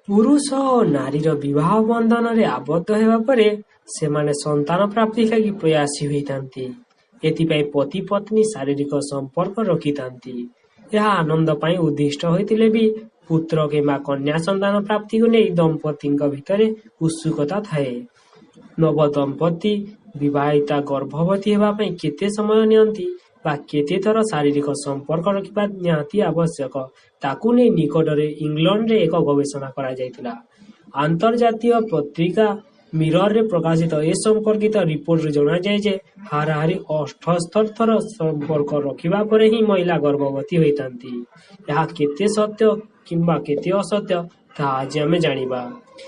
ପୁରୁଷ ଓ ନାରୀର ବିବାହ ବନ୍ଧନରେ ଆବଦ୍ଧ ହେବା ପରେ ସେମାନେ ସନ୍ତାନ ପ୍ରାପ୍ତି ଲାଗି ପ୍ରୟାସୀ ହୋଇଥାନ୍ତି। ଏଥିପାଇଁ ପତି ପତ୍ନୀ ଶାରୀରିକ ସମ୍ପର୍କ ରଖିଥାନ୍ତି। ଏହା ଆନନ୍ଦ ପାଇଁ ଉଦ୍ଦିଷ୍ଟ ହୋଇଥିଲେ ବି ପୁତ୍ର କିମ୍ବା କନ୍ୟା ସନ୍ତାନ ପ୍ରାପ୍ତିକୁ ନେଇ ଦମ୍ପତିଙ୍କ ଭିତରେ ଉତ୍ସୁକତା ଥାଏ। ନବ ଦମ୍ପତି ବିବାହିତା ଗର୍ଭବତୀ ହେବା ପାଇଁ କେତେ ସମୟ ନିଅନ୍ତି ବା କେତେଥର ଶାରୀରିକ ସମ୍ପର୍କ ରଖିବା ନିହାତି ଆବଶ୍ୟକ, ତାକୁ ନେଇ ନିକଟରେ ଇଂଲଣ୍ଡରେ ଏକ ଗବେଷଣା କରାଯାଇଥିଲା। ଆନ୍ତର୍ଜାତୀୟ ପତ୍ରିକା ମିରରରେ ପ୍ରକାଶିତ ଏ ସମ୍ପର୍କିତ ରିପୋର୍ଟରୁ ଜଣାଯାଏ ଯେ ହାରାହାରି 78 ଥର ସମ୍ପର୍କ ରଖିବା ପରେ ହିଁ ମହିଳା ଗର୍ଭବତୀ ହୋଇଥାନ୍ତି। ଏହା କେତେ ସତ୍ୟ କିମ୍ବା କେତେ ଅସତ୍ୟ, ତାହା ଆଜି ଆମେ ଜାଣିବା।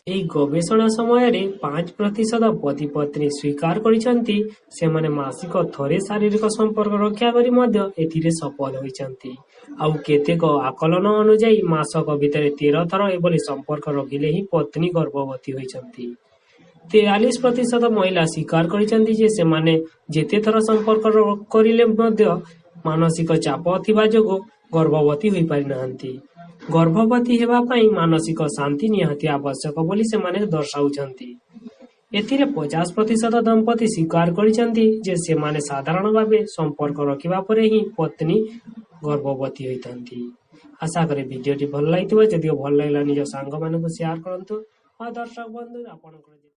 ଏହି ଗବେଷଣା ସମୟରେ 5% ପତିପତ୍ନୀ ସ୍ୱୀକାର କରିଛନ୍ତି, ସେମାନେ ମାସିକ ଥରେ ଶାରୀରିକ ସମ୍ପର୍କ ରକ୍ଷା କରି ମଧ୍ୟ ଏଥିରେ ସଫଳ ହୋଇଛନ୍ତି। ଆଉ କେତେକ ଆକଳନ ଅନୁଯାୟୀ ମାସକ ଭିତରେ 13 ଥର ଏଭଳି ସମ୍ପର୍କ ରଖିଲେ ହିଁ ପତ୍ନୀ ଗର୍ଭବତୀ ହୋଇଛନ୍ତି। 43% ମହିଳା ସ୍ୱୀକାର କରିଛନ୍ତି ଯେ ସେମାନେ ଯେତେଥର ସମ୍ପର୍କ କରିଲେ ମଧ୍ୟ ମାନସିକ ଚାପ ଥିବା ଯୋଗୁଁ ଗର୍ଭବତୀ ହୋଇପାରିନାହାନ୍ତି। ଗର୍ଭବତୀ ହେବା ପାଇଁ ମାନସିକ ଶାନ୍ତି ନିହାତି ଆବଶ୍ୟକ ବୋଲି ସେମାନେ ଦର୍ଶାଉଛନ୍ତି। ଏଥିରେ 50% ଦମ୍ପତି ସ୍ୱୀକାର କରିଛନ୍ତି ଯେ ସେମାନେ ସାଧାରଣ ଭାବେ ସମ୍ପର୍କ ରଖିବା ପରେ ହିଁ ପତ୍ନୀ ଗର୍ଭବତୀ ହୋଇଥାନ୍ତି। ଆଶା କରେ ଭିଡ଼ିଓଟି ଭଲ ଲାଗିଥିବ। ଯଦିଓ ଭଲ ଲାଗିଲା, ନିଜ ସାଙ୍ଗମାନଙ୍କୁ ସେୟାର କରନ୍ତୁ। ଆଉ ଦର୍ଶକ ବନ୍ଧୁ, ଆପଣଙ୍କର